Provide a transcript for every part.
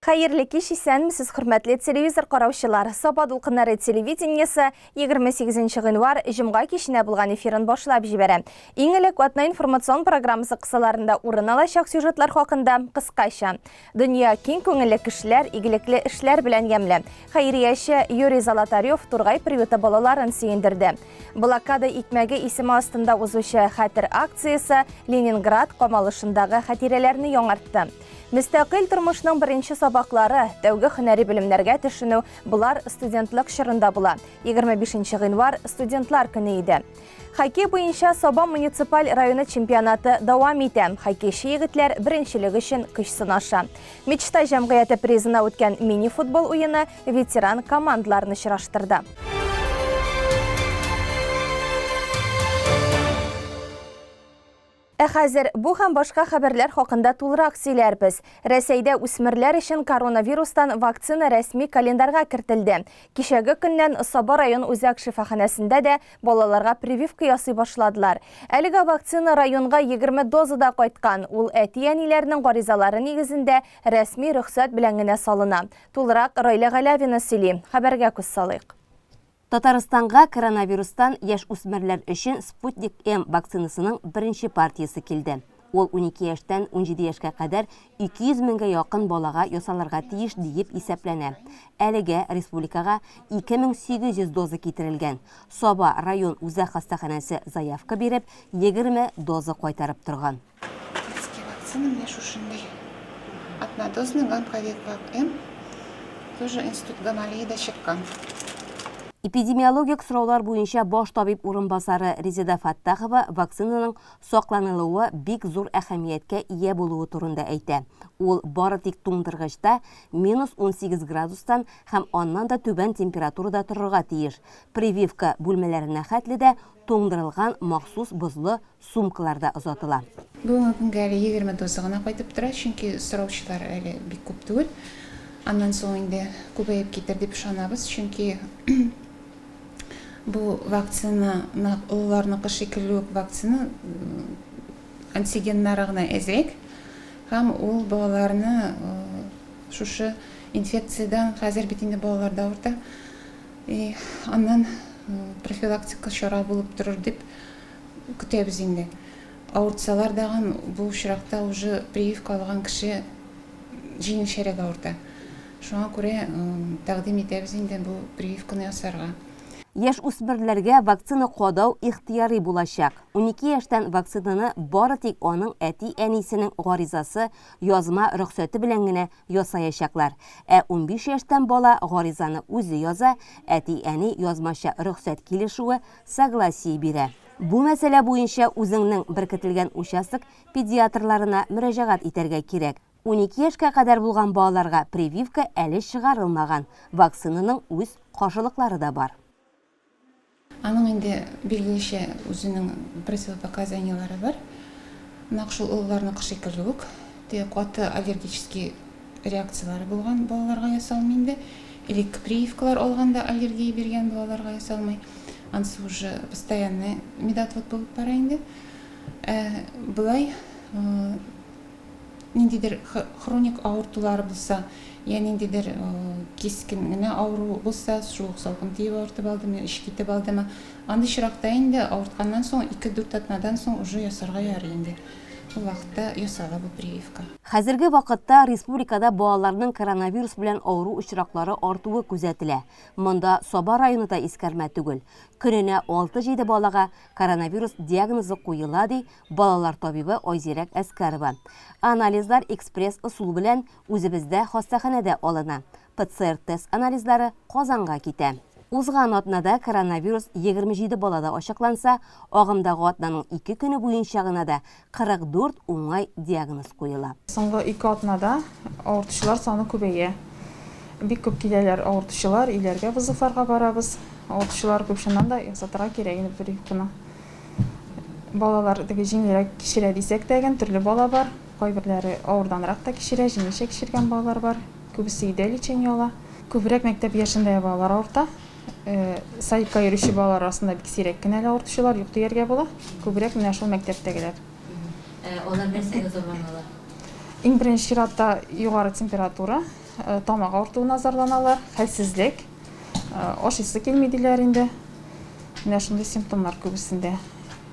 Хәерле кич, исәнмесез, хөрмәтле телевизор караучылар. Саба дулкыннары телевидениесе 28 гыйнвар җомга киченә булган эфирын башлап җибәрә. Иң элек атна информацион программасы кысаларында урын алачак сюжетлар хакында кыскача. Дөнья киң күңелле кешеләр, игелекле эшләр белән ямьле. Хәйрияче Юрий Золотарев Тургай приюты балаларын сөендерде. Блокада икмәге исеме астында узучы хәтер акциясе Ленинград камалышындагы хатирәләрне яңартты. Мөстәкыйль тормышның беренче сабаклары, тәүге һөнәри белемнәргә төшенү, болар студентлык чорында була. 25 гыйнвар студентлар көне иде. Хоккей буенча Саба муниципаль районы чемпионаты дәвам итә. Хоккейчы егетләр беренчелек өчен көч сынаша. Мечта җәмгыяте призына үткән мини-футбол уены ветеран командаларны очраштырды. Ә хәзер бу һәм башка хәбәрләр хакында тулырак сөйләрбез. Рәсәйдә үсмерләр өчен коронавирустан вакцина рәсми календарьга кертелде. Кичәге көннән Саба район үзәк шифаханәсендә дә балаларга прививка ясый башладылар. Әлегә вакцина районга 20 дозада кайткан. Ул әти-әниләрнең гаризалары нигезендә рәсми рөхсәт белән генә салына. Тулырак Райлә Галәвина сөйли. Хәбәргә күз салыйк. Татарстанга коронавирустан яшүсмерләр өчен Спутник-М вакцинасының беренче партиясе килде. Ул 12 яшьтән 17 яшькә кадәр 200 меңгә якын балага ясалырга тиеш диеп исәпләнә. Әлегә республикага 2800 доза китерелгән. Саба район үзәк хастаханәсе заявка биреп, 20 доза кайтарып торган. Детский вакцина менә шушындый. Однодозный Гамковик-Вак-М, тоже Институт Гамалеида чыккан. Эпидемиологик сораулар буенча баш табиб урынбасары Резеда Фәттахова вакцинаның сакланылуы бик зур әһәмияткә ия булуы турында әйтә. Ул бары тик туңдыргычта минус 18 градустан һәм аннан да түбән температурада торырга тиеш. Прививка бүлмәләренә хәтле дә туңдырылган махсус бозлы сумкаларда озатыла. Бүгенге көнгә әле 20 доза гына кайтып тора, чөнки сораучылар әле бик күп түгел. Аннан соң инде күбәеп китер дип ышанабыз, чөнки бу вакцина нәкъ олыларныкы шикелле үк вакцина, антигеннары гына әзрәк һәм ул балаларны шушы инфекциядән, хәзер бит инде балалар да авырта, и аннан профилактика чара булып торыр дип Көтәбез инде. Авыртсалар дагын, бу очракта уже прививка алган кеше җиңелчәрәк авырта. Шуңа күрә тәкъдим итәбез инде бу прививканы ясарга. Яшүсмерләргә вакцина кадау ихтыяри булачак. 12 яшьтән вакцинаны бары тик аның әти-әнисенең гаризасы, язма рөхсәте белән генә ясаячаклар. Ә 15 яшьтән бала гаризаны үзе яза, әти-әни язмача рөхсәт килешүе, согласие бирә. Бу мәсьәлә буенча үзеңнең беркетелгән участок педиатрларына мөрәҗәгать итәргә кирәк. 12 яшькә кадәр булган балаларга прививка әле чыгарылмаган, вакцинаның үз каршылыклары да бар. Аның инде, билгелечә, үзенең противопоказаниеләре бар. Нәкъ шул олыларныкы шикелле үк. Теге каты аллергический реакцияләре булган балаларга ясалмый инде. Элек прививкалар алганда аллергия биргән балаларга ясалмый. Ансы уже постоянный медотвод булып бара инде. Ә болай ниндидер хроник авыртулары булса, я ниндидер кискен генә авыру булса, шул ук салкын тиеп авыртып алдымы, эч китеп алдымы, андый очракта инде авыртканнан соң 2-4 атнадан соң уже ясарга ярый инде. Ул вакытта ясала бу прививка. Хәзерге вакытта республикада балаларның коронавирус белән авыру очраклары артуы күзәтелә. Монда Саба районы да искәрмә түгел. Көненә алты-җиде балага коронавирус диагнозы куела, ди балалар табибы Айзирәк Әскәрова. Анализлар экспресс ысул белән үзебездә хастаханәдә алына. ПЦР-тест анализлары Казанга китә. Узган атнада коронавирус 27 балада ачыкланса, агымдагы атнаның ике көне буенча гына да 44 уңай диагноз куела. Соңгы ике атнада авыртучылар саны күбәя. Бик күп киләләр авыртучылар, өйләргә вызовларга барабыз. Авыртучылар күп, чыннан да ясатырга кирәк инде прививканы. Балалар теге җиңелрәк кичерә дисәк тә, төрле бала бар. Кайберләре авырданрак та кичерә, җиңелчә кичергән балалар бар. Күбесе өйдә лечение ала. Күбрәк мәктәп яшендәге балалар авырта. Садикка йөрүче балалар арасында бик сирәк кенә әле авыртучылар, юк дияргә була. Күбрәк менә шул мәктәптәгеләр. Ә алар нәрсәгә зарланалар? Иң беренче чиратта югары температура. тамак авыртуына зарланалар, хәлсезлек, ашыйсы килми диләр инде. Менә шундый симптомнар күбесендә.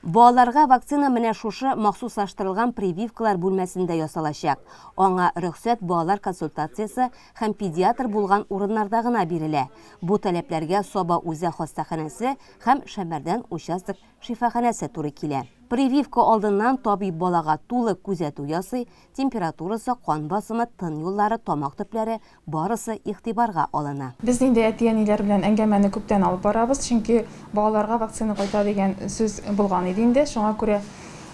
Балаларга вакцина менә шушы махсуслаштырылган прививкалар бүлмәсендә ясалачак. Аңа рөхсәт балалар консультациясе һәм педиатр булган урыннарда гына бирелә. Бу таләпләргә Саба үзәк хастаханәсе һәм Шәмәрдән участок шифаханәсе туры килә. Прививка алдыннан табиб балага тулы күзәтү ясый, температурасы, кан басымы, тын юллары, тамак төпләре, барысы игътибарга алына. Без инде әти-әниләр белән әңгәмәне күптән алып барабыз, чөнки балаларга вакцина кайта дигән сүз булган иде инде. Шуңа күрә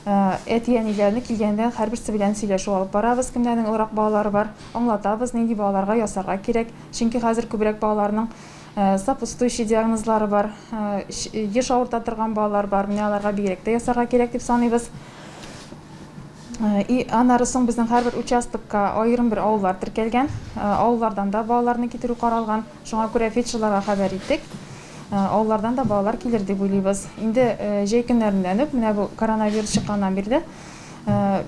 әти-әниләрне килгәндә һәрберсе белән сөйләшү алып барабыз, кемнәрнең олырак балалары бар, аңлатабыз, нинди балаларга ясарга кирәк. Чөнки хәзер күбрәк балаларның Сопутствующий диагнозлары бар, еш авырта торган балалар бар, менә аларга бигрәк тә ясарга кирәк дип саныйбыз. И аннары соң безнең һәрбер участокка аерым бер авыллар теркәлгән. Авыллардан да балаларны китерү каралган. Шуңа күрә фельдшерларга хәбәр иттек. Авыллардан да балалар килер дип уйлыйбыз. Инде җәй көннәреннән үк, менә бу коронавирус чыкканнан бирле,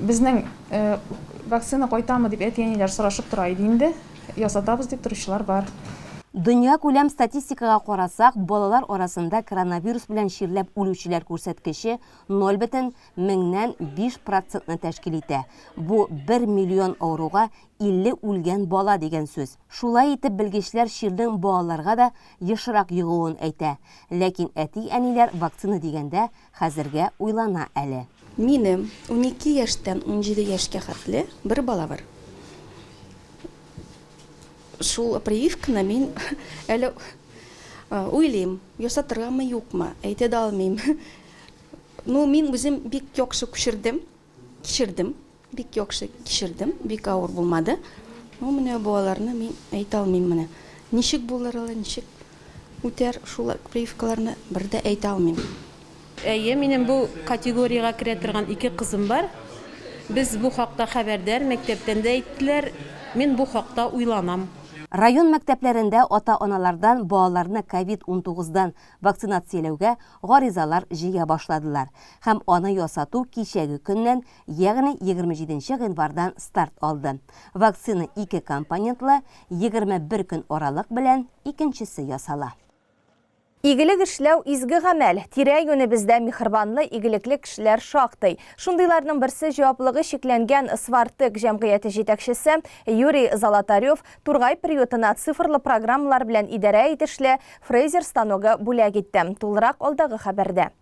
безнең вакцина кайтамы дип әти-әниләр сорашып тора иде инде. Ясатабыз дип торучылар бар. Дөньякүләм статистикага карасак, балалар арасында коронавирус белән чирләп үлүчеләр күрсәткече 0,5 процентны тәшкил итә. Бу бер миллион авыруга 50 үлгән бала дигән сүз. Шулай итеп, белгечләр чирнең балаларга да ешрак йогуын әйтә. Ләкин әти-әниләр вакцина дигәндә хәзергә уйлана әле. Минем 12 яшьтән 17 яшькә хәтле бер бала бар. Шул прививканы мин әле уйлыйм, ясатыргамы, юкмы, әйтә дә алмыйм. Ну, мин үзем бик яхшы күчердем, кичердем, бик яхшы кичердем, бик авыр булмады. Ну, менә балаларны мин әйтә алмыйм менә. Ничек булыр алар, ничек үтәр шул прививкаларны, бер дә әйтә алмыйм. Әйе, минем бу категориягә керә торган ике кызым бар. Без бу хакта хәбәрдар, мәктәптән дә әйттеләр. Мин бу хакта уйланам. Район мәктәпләрендә ата-аналардан балаларны ковид 19 дан вакцинацияләүгә гаризалар җыя башладылар һәм аны ясату кичәге көннән, ягъни 27 нче гыйнвардан старт алды. Вакцина ике компонентлы, 21 көн аралык белән икенчесе ясала. Игелек эшләү, изге гамәл. Тирә-юнебездә миһербанлы, игелекле кешеләр шактый. Шундыйларның берсе җаваплыгы чикләнгән Свартек җәмгыяте җитәкчесе Юрий Золотарев Тургай приютына цифрлы программалар белән идарә итешле фрезер станогы бүләк итте. Тулырак алдагы хәбәрдә.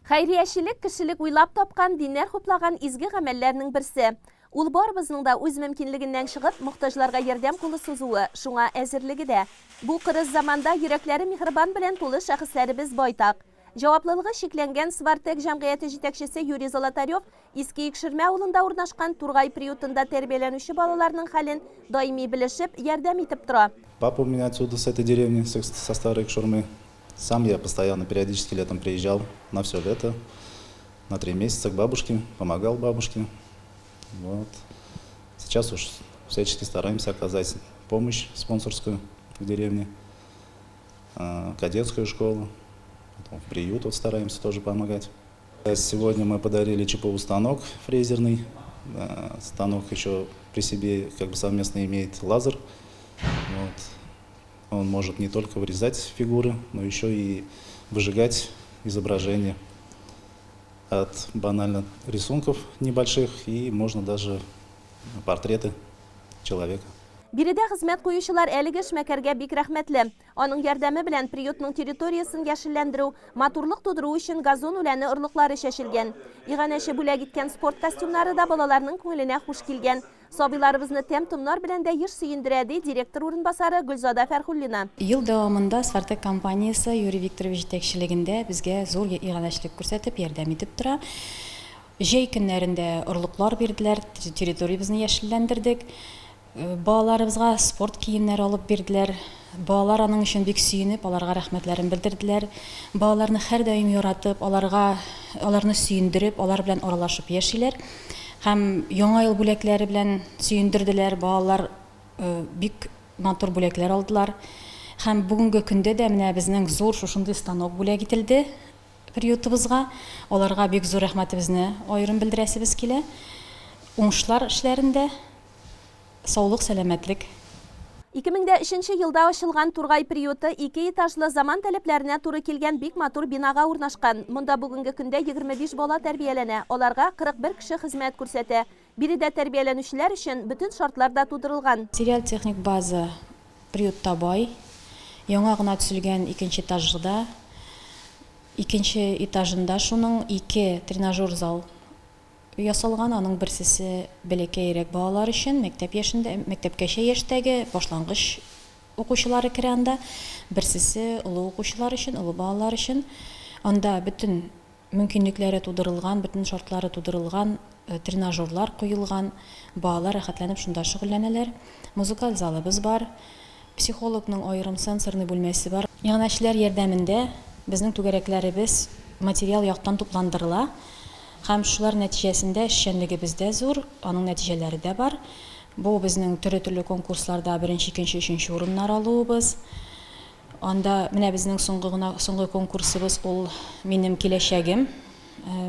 Хәйриячелек, кешелек уйлап тапкан, диннәр хуплаган изге гамәлләрнең берсе. Ул барыбызның да үз мөмкинлегеннән чыгып, мохтаҗларга ярдәм кулы сузуы, шуңа әзерлеге дә. Бу кырыс заманда йөрәкләре миһербан белән тулы шәхесләребез байтак. Җаваплылыгы чикләнгән Свартек җәмгыяте җитәкчесе Юрий Золотарев Иске Икшермә авылында урнашкан Тургай приютында тәрбияләнүче балаларның хәлен даими белешеп, ярдәм итеп тора. Папа у меня отсюда, с этой деревни, со Старой Икшурмы. Сам я постоянно, периодически летом приезжал на все лето, на три месяца к бабушке, помогал бабушке. Вот. Сейчас уж всячески стараемся оказать помощь спонсорскую в деревне, кадетскую школу, потом в приют вот стараемся тоже помогать. Сегодня мы подарили ЧПУ станок фрезерный. Станок еще при себе как бы совместно имеет лазер. Вот. Он может не только вырезать фигуры, но еще и выжигать изображение от банально рисунков небольших и можно даже портреты человека. Биредә хезмәт куючылар әлеге эшмәкәргә бик рәхмәтле. Аның ярдәме белән приютның территориясен яшелләндерү, матурлык тудыру өчен газон үләне орлыклары чәчелгән. Иганәче бүләк иткән спорт костюмнары да балаларның күңеленә хуш килгән. Сабыйларыбызны тәм-томнар белән дә еш сөендерә, ди директор урынбасары Гөлзада Фәрхуллина. Ел дәвамында Свартек компаниясе Юрий Викторович җитәкчелегендә безгә зур иганәчелек күрсәтеп, ярдәм итеп тора. Җәй көннәрендә орлыклар бирделәр, территориябезне яшелләндердек. Балаларыбызга спорт киемнәре алып бирделәр. Балалар аның өчен бик сөенеп, аларга рәхмәтләрен белдерделәр. Балаларны һәрдаим яратып, аларга, аларны сөендереп, алар белән аралашып яшиләр. Һәм Яңа ел бүләкләре белән сөендерделәр. Балалар бик матур бүләкләр алдылар. Һәм бүгенге көндә дә менә безнең зур шушындый станок бүләк ителде приютыбызга. Аларга бик зур рәхмәтебезне аерым белдерәсебез килә. Уңышлар эшләрендә! Саулык, сәламәтлек. 2003 нче елда ачылган Тургай приюты ике этажлы заман таләпләренә туры килгән бик матур бинага урнашкан. Монда бүгенге көндә 25 бала тәрбияләнә, аларга 41 кеше хезмәт күрсәтә. Биредә тәрбияләнүчеләр өчен бөтен шартлар да тудырылган. Материаль-техник база приютта бай. Яңа гына төзелгән икенче этажда, икенче этажында шуның ике тренажер зал Ясалган, аның берсесе бәләкәйрәк балалар өчен, мәктәп яшендә, мәктәпкәчә яшьтәге башлангыч укучылары керә анда, берсесе олы укучылар өчен, олы балалар өчен. Анда бөтен мөмкинлекләре тудырылган, бөтен шартлары тудырылган, тренажерлар куелган, балалар рәхәтләнеп шунда шөгыльләнәләр. Музыкаль залыбыз бар, психологның аерым сенсорный бүлмәсе бар. Иганәчеләр ярдәмендә безнең түгәрәкләребез материал яктан тупландырыла. Һәм шулар нәтиҗәсендә эшчәнлегебез дә зур, аның нәтиҗәләре дә бар. Бу безнең төрле-төрле конкурсларда беренче, икенче, өченче урыннар алуыбыз. Анда менә безнең соңгы гына соңгы конкурсыбыз ул Минем киләчәгем,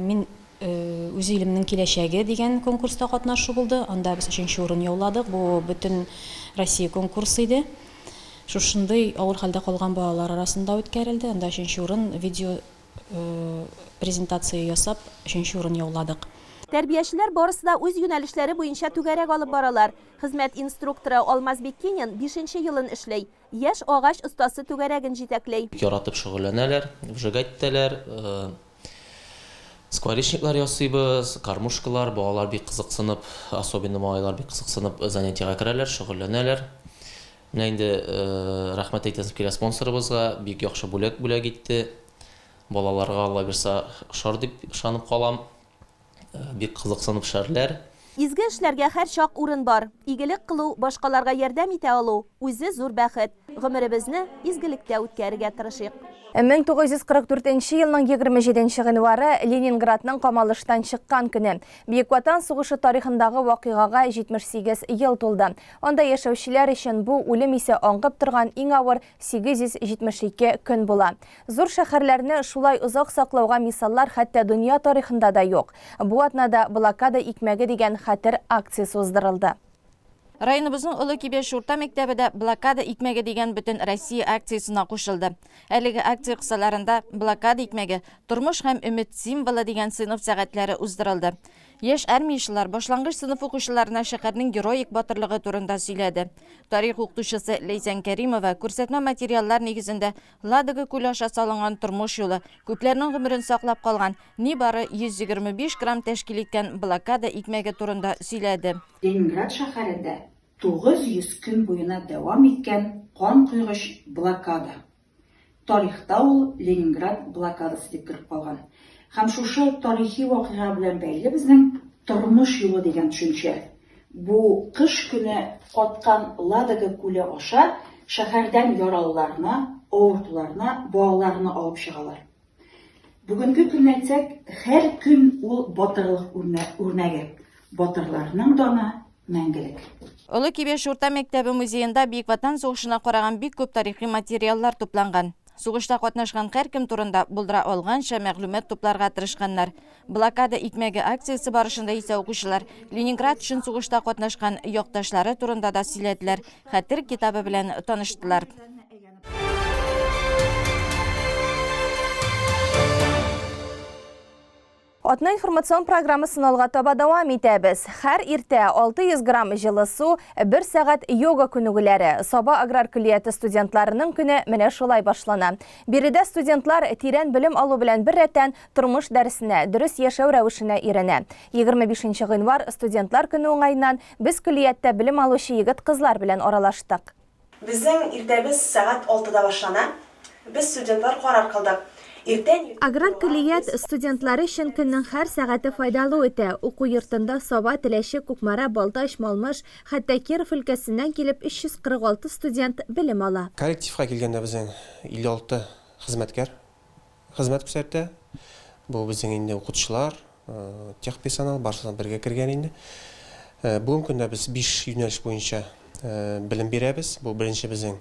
мин үз илемнең киләчәге дигән конкурста катнашу булды. Анда без өченче урын яуладык. Бу бөтен Россия конкурсы иде. Шушындый авыр хәлдә калган балалар арасында үткәрелде. Анда өченче урын видео Презентация ясап, өченче урын яуладык. Тәрбиячеләр барысы да үз юнәлешләре буенча түгәрәк алып баралар. Хезмәт инструкторы Алмаз Биккинин бишенче елын эшли. Яшь агач остасы түгәрәген җитәкли. Бик яратып шөгыльләнәләр, вжигать итәләр, скворечниклар ясыйбыз, кормушкалар, балалар бик кызыксынып, особенно малайлар бик кызыксынып занятиегә керәләр, шөгыльләнәләр. Менә инде рәхмәт әйтәсем килә спонсорыбызга, бик яхшы бүләк бүләк итте. Балаларга Алла бирса ошар дип ышанып калам. Бик кызыксынып эшләрләр. Изге эшләргә һәрчак урын бар. Игелек кылу, башкаларга ярдәм итә алу, үзе зур бәхет. Гомеребезне изгелектә үткәрергә тырышыйк. 1944 нче елның 27 нче гыйнвары, Ленинградның камалыштан чыккан көне. Бөек Ватан сугышы тарихындагы вакыйгага 78 ел тулды. Анда яшәүчеләр өчен бу, үлем исе аңкып торган иң авыр 872 көн була. Зур шәһәрләрне шулай озак саклауга мисаллар хәтта дөнья тарихында да юк. Бу атнада Блокада икмәге дигән хәтер акциясе уздырылды. Районыбызның Олы Кибәч урта мәктәбе дә Блокада икмәге дигән бөтен Россия акциясенә кушылды. Әлеге акция кысаларында Блокада икмәге, тормыш һәм өмет символы дигән сыйныф сәгатьләре уздырылды. Яшь армиячеләр башлангыч сыйныф укучыларына шәһәрнең героик батырлыгы турында сөйләде. Тарих укытучысы Ләйсән Кәримова күрсәтмә материаллар нигезендә Ладога күле аша салынган тормыш юлы, күпләрнең гомерен саклап калган, нибары 125 грамм тәшкил иткән блокада икмәге турында сөйләде. Ленинград шәһәрендә 900 көн буена дәвам иткән канкойгыч блокада. Тарихта ул Ленинград блокадасы дип кереп калган. Һәм шушы тарихи вакыйга белән бәйле безнең тормыш юлы дигән төшенчә. Бу кыш көне каткан Ладога күле аша шәһәрдән яралыларны, авыртуларны, балаларны алып чыгалар. Бүгенге көнне әйтсәк, һәр көн ул батырлык үрнәге. Батырларның даны мәңгелек. Олы Кибәч урта мәктәбе музеенда Бөек Ватан сугышына караган бик күп тарихи материаллар тупланган. Сугышта катнашкан һәркем турында булдыра алганча мәгълүмат тупларга тырышканнар. Блокада икмәге акциясе барышында исә укучылар Ленинград өчен сугышта катнашкан якташлары турында да сөйләделәр, Хәтер китабы белән таныштылар. Атна информацион программасын алга таба дәвам итәбез. Һәр иртә 600 грамм җылы су, бер сәгать йога күнегүләре. Саба аграр көллияте студентларының көне менә шулай башлана. Биредә студентлар тирән белем алу белән беррәттән тормыш дәресенә, дөрес яшәү рәвешенә өйрәнә. 25 гыйнвар студентлар көне уңаеннан без көллияттә белем алучы егет-кызлар белән аралаштык. Безнең иртәбез сәгать алтыда башлана. Без, студентлар, карар кылдык. Иртән иртүк Аграр торырга, көллият без студентлары өчен көннең һәр сәгате файдалы үтә. Уку йортында Саба, Теләче, Кукмара, Балтач, Малмыж, хәтта Киров өлкәсеннән килеп 346 студент белем ала. Коллективка килгәндә безнең 56 хезмәткәр хезмәт күрсәтә. Бу безнең инде укытучылар, техперсонал, барысы да бергә кергән инде. Бүгенге көндә без биш юнәлеш буенча белем бирәбез. Бу беренче безнең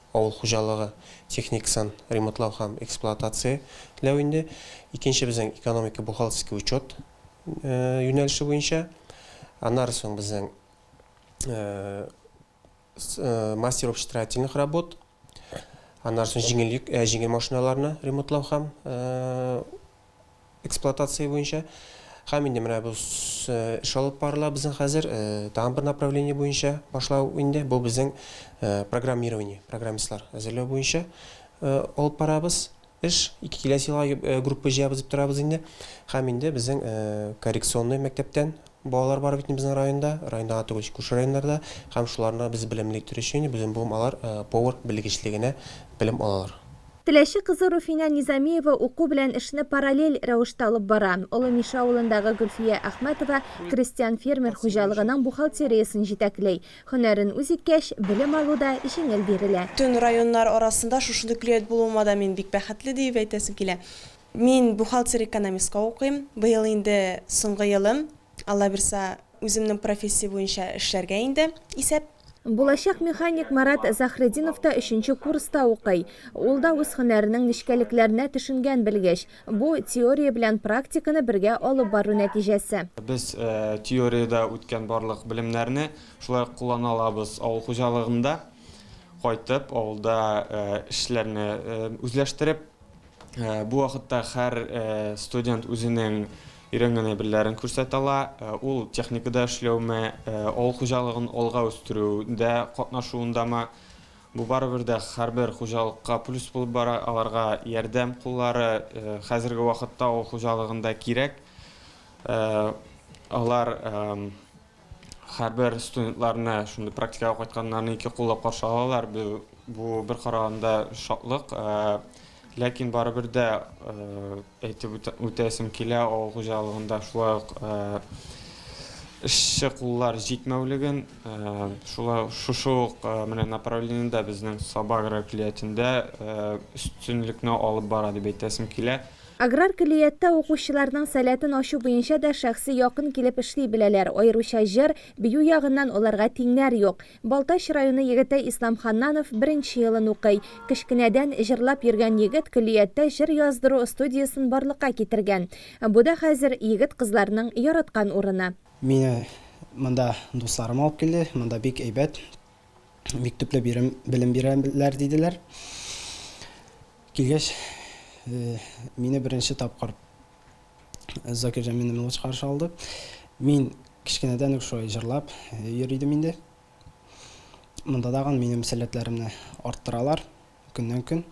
авыл хуҗалыгы техникасын ремонтлау һәм эксплуатацияләү инде. Икенче безнең экономика бухгалтерский учет юнәлеше буенча. Аннары соң безнең. мастер общестроительных работ, аннан соң җиңел йөк, җиңел машиналарны ремонтлау һәм эксплуатация буенча. Һәм инде менә бу эш алып барыла безнең хәзер тагын бер направление буенча башлау инде. Бу безнең программирование, программистлар әзерләү буенча алып барабыз эш. Ике киләсе елга группа җыябыз дип торабыз инде. Һәм инде безнең коррекционный мәктәптән балалар бар бит инде безнең районда, районда гына түгел, күрше районнарда. Һәм шуларны без белемле итер өчен безнең бу алар повар белгечлегенә белем алалар. Теләче кызы Руфинә Низамиева уку белән эшне параллель рәвештә алып бара. Олы Мишә авылындагы Гөлфия Әхмәтова крестьян-фермер хуҗалыгының бухгалтериясен җитәкли. Һөнәрен үз иткәч, белем алу да җиңел бирелә. Бөтен районнар арасында шушындый көллият булуыма да мин бик бәхетле диеп әйтәсем килә. Мин бухгалтер-экономистка укыйм. Быел инде соңгы елым. Алла бирса, үземнең профессия буенча эшләргә инде исәп. Булачак механик Марат Заһретдинов та өченче курста укый. Ул да үз һөнәренең нечкәлекләренә төшенгән белгеч. Бу, теория белән практиканы бергә алып бару нәтиҗәсе. Без теориядә үткән барлык белемнәрне шулай ук куллана алабыз авыл хуҗалыгында. Кайтып, авылда эшләрне үзләштереп, Бу вакытта һәр студент үзенең өйрәнгән әйберләрен күрсәтә ала. Ул техникада эшләүме, авыл хуҗалыгын алга үстерүдә катнашуындамы, бу барыбер дә һәрбер хуҗалыкка плюс булып бара, аларга ярдәм куллары хәзерге вакытта авыл хуҗалыгында кирәк. Алар Һәрбер студентларны, шундый практикага кайтканнарны ике куллап каршы алалар. Бу бер караганда шатлык. Ләкин барыбер дә әйтеп үтәсем килә, авыл хуҗалыгында шулай ук эшче куллар җитмәүлеген, шулай шушы ук менә направлениедә безнең Саба аграр көллиятендә өстенлекне алып бара дип әйтәсем килә. Аграр көллияттә укучыларның сәләтен ачу буенча да шәхси якын килеп эшли беләләр, аеруча җыр, бию ягыннан аларга тиңнәр юк. Балтач районы егете Ислам Ханнанов беренче елын укый. Кечкенәдән җырлап йөргән егет көллияттә җыр яздыру студиясен барлыкка китергән. Бу да хәзер егет-кызларның яраткан урыны. Мине монда дусларым алып килде, монда бик әйбәт, бик төпле бирем, белем бирәләр, диделәр. Килгәч, мине беренче тапкыр Закирҗан Миннемуллович каршы алды. Мин кечкенәдән үк шулай җырлап йөри идем инде. Монда тагын минем сәләтләремне арттыралар көннән-көн.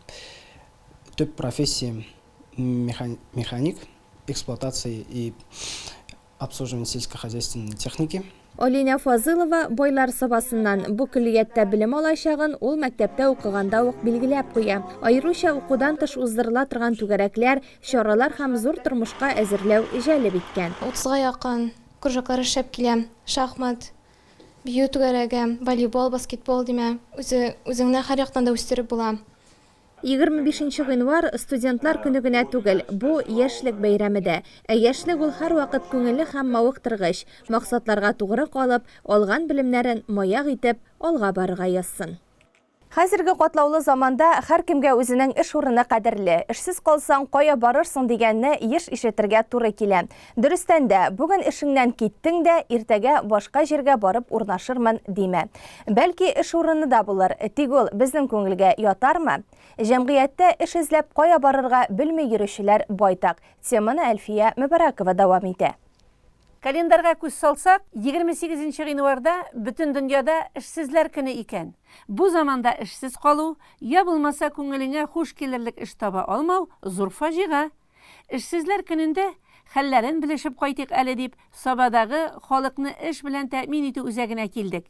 Төп профессиям механик, эксплуатация и Обслуживание сельскохозяйственной техники. Алинә Фазылова Байлар Сабасыннан. Бу көллияттә белем алачагын ул мәктәптә укыганда ук билгеләп куя. Аеруча укудан тыш уздырыла торган түгәрәкләр, чаралар һәм зур тормышка әзерләү җәлеп иткән. Утызга якын кружоклар эшләп килә. Шахмат, бию түгәрәге, волейбол, баскетбол димә, үзе, үзеңне һәр яктан да үстереп була. 25 нче гыйнвар, студентлар көне генә түгел, бу, яшьлек бәйрәме дә. Ә яшьлек ул һәрвакыт күңелле һәм мавыктыргыч. Максатларга тугры калып, алган белемнәрен маяк итеп, алга барырга язсын. Хәзерге катлаулы заманда һәркемгә үзенең эш урыны кадерле. Эшсез калсаң, кая барырсың дигәнне еш ишетергә туры килә. Дөрестән дә, бүген эшеңнән киттең дә, иртәгә башка җиргә барып урнашырмын димә. Бәлки, эш урыны да булыр, тик ул безнең күңелгә ятармы? Җәмгыятьтә эш эзләп кая барырга белми йөрүчеләр байтак. Теманы Әлфия Мөбарәкова дәвам итә. Календарьга күз салсак, 28 нче гыйнварда бөтен дөньяда эшсезләр көне икән. Бу заманда эшсез калу, я булмаса күңелеңә хуш килерлек эш таба алмау, зур фаҗига. Эшсезләр көнендә хәлләрен белешеп кайтыйк әле дип, Сабадагы халыкны эш белән тәэмин итү үзәгенә килдек.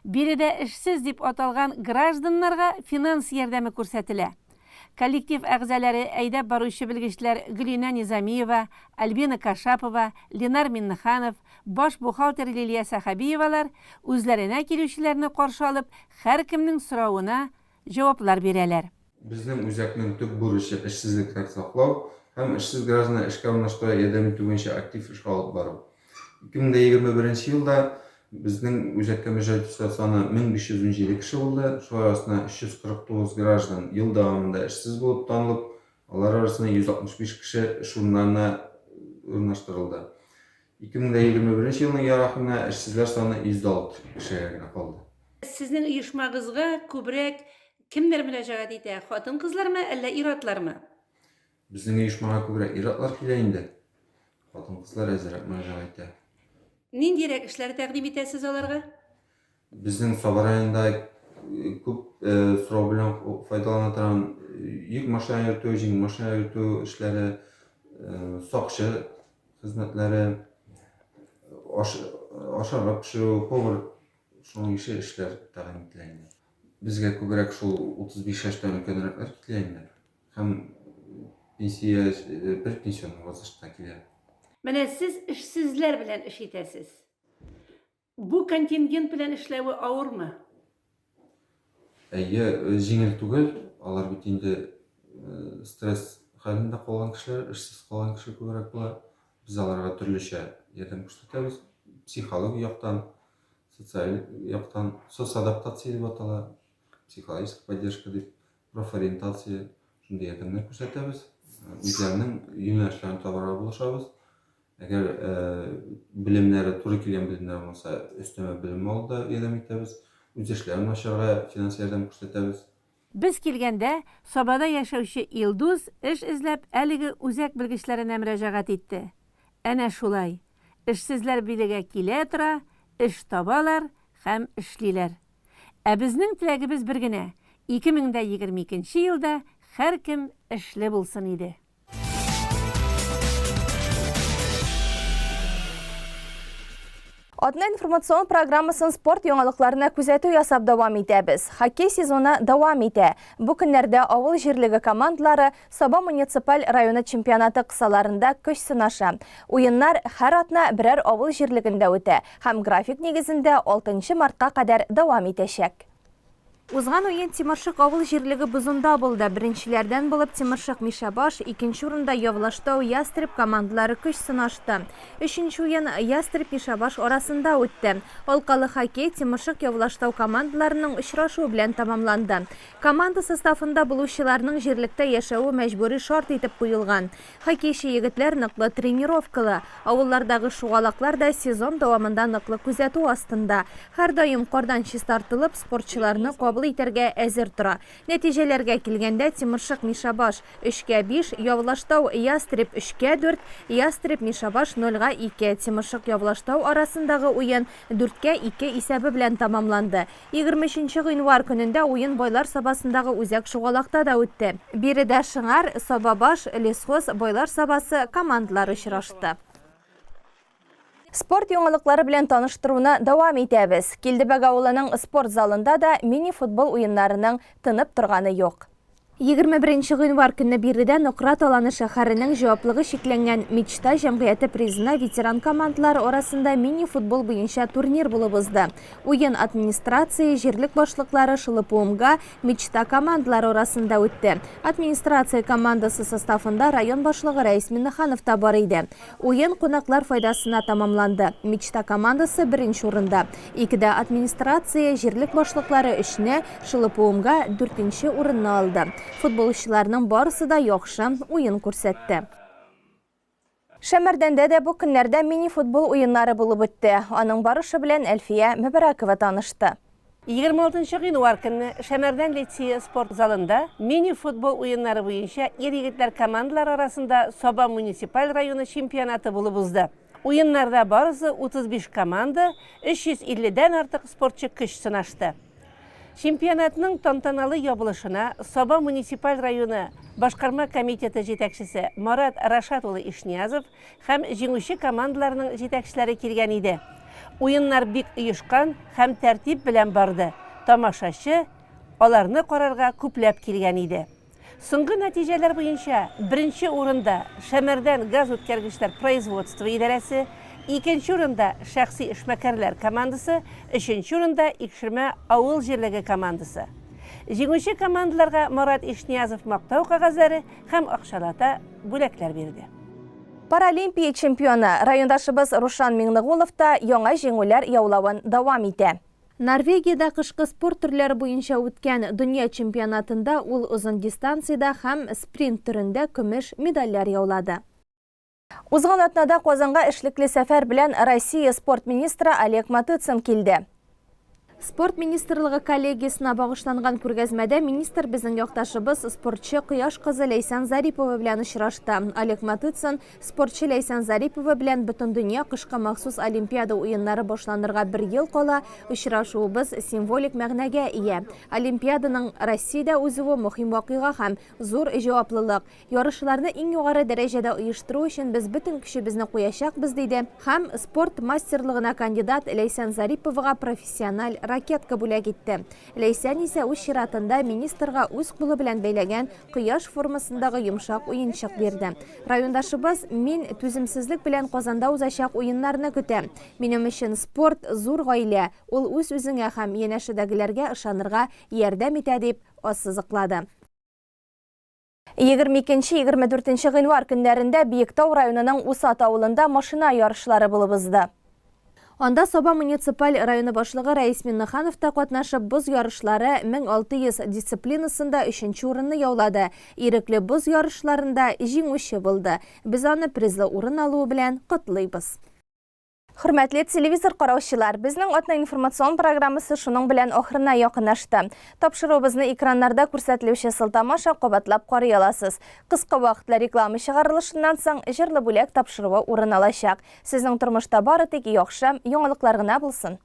Биредә эшсез дип аталган гражданнарга финанс ярдәме күрсәтелә. Коллектив әгъзаләре, әйдәп баручы белгечләр Гөлинә Низамиева, Альбина Кашапова, Ленар Миннеханов, баш бухгалтер Лилия Сәхәбиевалар үзләренә килүчеләрне каршы алып, һәркемнең соравына җаваплар бирәләр. Безнең үзәкнең төп бурычы, эшсезлекләр саклау һәм эшсез гражданнар эшкә урнаштыруга ярдәм итү буенча актив эш алып бару. 2021 елда безнең үзәккә мөрәҗәгать итүчеләр саны 1517 кеше булды. Шулар арасында 349 граждан ел дәвамында эшсез булып танылып, алар арасында 165 кеше эш урыннарына урнаштырылды. 2021 елның яр ахырына эшсезләр саны 106 кешегә генә калды. Сезнең оешмагызга күбрәк кемнәр мөрәҗәгать итә, хатын-кызлармы, әллә ир-атлармы? Безнең оешмага күбрәк ир-атлар килә инде. Хатын-кызлар әзрәк мөрәҗәгать итә. Ниндирәк эшләр тәкъдим итәсез аларга? Безнең Саба районында күп сорау белән файдалана торган йөк машина йөртү, җиңел машина йөртү эшләре, сакчы хезмәтләре, аш, ашарга пешерү, повар, шуның ише эшләр тәкъдим ителә инде. Безгә күбрәк шул 35 яшьтән өлкәнрәкләр килә инде. Һәм пенсия, предпенсионный возрастта килә. Менә сез эшсезләр белән эш итәсез. Бу контингент белән эшләве авырмы? Әйе, җиңел түгел. Алар бит инде стресс хәлендә калган кешеләр, эшсез калган кеше күбрәк була. Без аларга төрлечә ярдәм күрсәтәбез. Психологик яктан, социаль яктан, соцадаптация дип атала, психологическая поддержка дип, профориентация, шундый ярдәмнәр күрсәтәбез. Үзләренең юнәлешләрен табарга булышабыз. Әгәр белемнәре туры килгән белемнәр булмаса, өстәмә белем алуда ярдәм итәбез. Үз эшләрен ачарга финанс ярдәм күрсәтәбез. Без килгәндә, Сабада яшәүче Илдус эш эзләп әлеге үзәк белгечләренә мөрәҗәгать итте. Әнә шулай, эшсезләр бирегә килә тора, эш табалар һәм эшлиләр. Ә безнең теләгебез бер генә, 2022 елда һәркем эшле булсын иде. Атна информацион программасын спорт яңалыкларына күзәтү ясап дәвам итәбез. Хоккей сезоны дәвам итә. Бу көннәрдә авыл җирлеге командалары Саба муниципаль районы чемпионаты кысаларында көч сынаша. Уеннар һәр атна берәр авыл җирлегендә үтә һәм график нигезендә 6 мартка кадәр дәвам итәчәк. Узган уен Тимершык авыл җирлеге бозында булды. Беренчеләрдән булып Тимершык Мишәбаш, икенче урында Явлаштау Ястреб командалары көч сынашты. Өченче уен Ястреб Мишәбаш арасында үтте. Алкалы хоккей Тимершык Явлаштау командаларының очрашуы белән тәмамланды. Команда составында булучыларның җирлектә яшәве мәҗбүри шарт итеп куелган. Хоккейчы егетләр ныклы тренировкалы. Авыллардагы шугалаклар да сезон дәвамында ныклы күзәтү астында. Һәрдаим кардан чистартылып, спортчыларны кабул итәргә әзер тора. Нәтиҗәләргә килгәндә, Тимершык Мишәбаш, өчкә биш, Явлаштау Ястреб, өчкә дүрт, Ястреб Мишәбаш, нольга ике, Тимершык Явлаштау арасындагы уен дүрткә ике исәбе белән тәмамланды. 23 нче гыйнвар көнендә уен Байлар Сабасындагы үзәк шугалакта да үтте. Биредә Шыңар, Сабабаш, Лесхоз, Байлар Сабасы командалары очрашты. Спорт яңалыклары белән таныштыруны дәвам итәбез. Килдебәк авылының спорт залында да мини-футбол уеннарының тынып торганы юк. 21 гыйнвар көнне биредә Нократ Аланы шәһәренең җаваплыгы чикләнгән Мечта җәмгыяте призына ветеран командалары арасында мини-футбол буенча турнир булып узды. Уен администрация, җирлек башлыклары, ШЛПУМГА, Мечта командалары арасында үтте. Администрация командасы составында район башлыгы Рәис Миннеханов та бар иде. Уен кунаклар файдасына тәмамланды. Мечта командасы беренче урында. Икедә администрация, җирлек башлыклары өчне, ШЛПУМга дүртенче урынны алды. Футболчыларның барысы да яхшы уен күрсәтте. Шәмәрдәндә дә бу көннәрдә мини-футбол уеннары булып үтте. Аның барышы белән Әлфия Мөбәрәкова танышты. 26 нчы гыйнвар көнне Шәмәрдән лицее спорт залында мини-футбол уеннары буенча ир-егетләр командалары арасында Саба муниципаль районы чемпионаты булып узды. Уеннарда барысы 35 команда, 350 дән артык спортчы көч сынашты. Чемпионатның тантаналы ябылышына Саба муниципаль районы Башкарма комитеты җитәкчесе Марат Рашат улы Ишниязов һәм җиңүче командаларның җитәкчеләре килгән иде. Уеннар бик оешкан һәм тәртип белән барды, тамашачы аларны карарга күпләп килгән иде. Соңгы нәтиҗәләр буенча, беренче урында, Шәмәрдән газүткәргечләр производство идарәсе, икенче урында, шәхси эшмәкәрләр командасы, өченче урында, Икшермә авыл җирлеге командасы. Җиңүче командаларга Марат Ишниязов мактау кәгазьләре һәм акчалата бүләкләр бирде. Паралимпия чемпионы, райондашыбыз Рушан Миңнегулов та яңа җиңүләр яулавын дәвам итә. Норвегиядә кышкы спорт төрләре буенча үткән дөнья чемпионатында ул озын дистанциядә һәм спринт төрендә көмеш медальләр яулады. Узган атнада Казанга эшлекле сәфәр белән Россия спорт министры Олег Матыцин килде. Спорт министрлыгы коллегиясенә багышланган күргәзмәдә министр безнең якташыбыз, спортчы Кояш кызы Ләйсән Зарипова белән очрашты. Олег Матыцин спортчы Ләйсән Зарипова белән Бөтендөнья кышкы махсус Олимпиада уеннары башланырга бер ел кала очрашуыбыз символик мәгънәгә ия. Олимпиаданың Россиядә узуы мөһим вакыйга һәм зур җаваплылык. Ярышларны иң югары дәрәҗәдә оештыру өчен без бөтен көчебезне куячакбыз, диде һәм спорт мастерлыгына кандидат Ләйсән Зариповага профессиональ ракетка бүләк итте. Ләйсән исә үз чиратында министрга үз кулы белән бәйләгән кояш формасындагы йомшак уенчык бирде. Райондашыбыз, Мин түземсезлек белән Казанда узачак уеннарны көтәм. Минем өчен спорт, зур гаилә, ул үз-үзеңә һәм янәшәдәгеләргә ышанырга ярдәм итә, дип ассызыклады. 22-24 гыйнвар көннәрендә Биектау районының Усат авылында машина ярышлары булып узды. Анда Саба муниципаль районы башлыгы Рәис Миннеханов та катнашып, боз ярышлары 1600 дисциплинасында өченче урынны яулады, ирекле боз ярышларында җиңүче булды. Без аны призлы урын алуы белән котлыйбыз. Хөрмәтле телевизор караучылар, безнең атна информацион программасы шуның белән ахырына якынлашты. Тапшыруыбызны экраннарда күрсәтелүче сылтама аша кабатлап карый аласыз. Кыска вакытлы реклама чыгарылышыннан соң җырлы бүләк тапшыруы урын алачак. Сезнең тормышта бары тик яхшы яңалыклар гына булсын.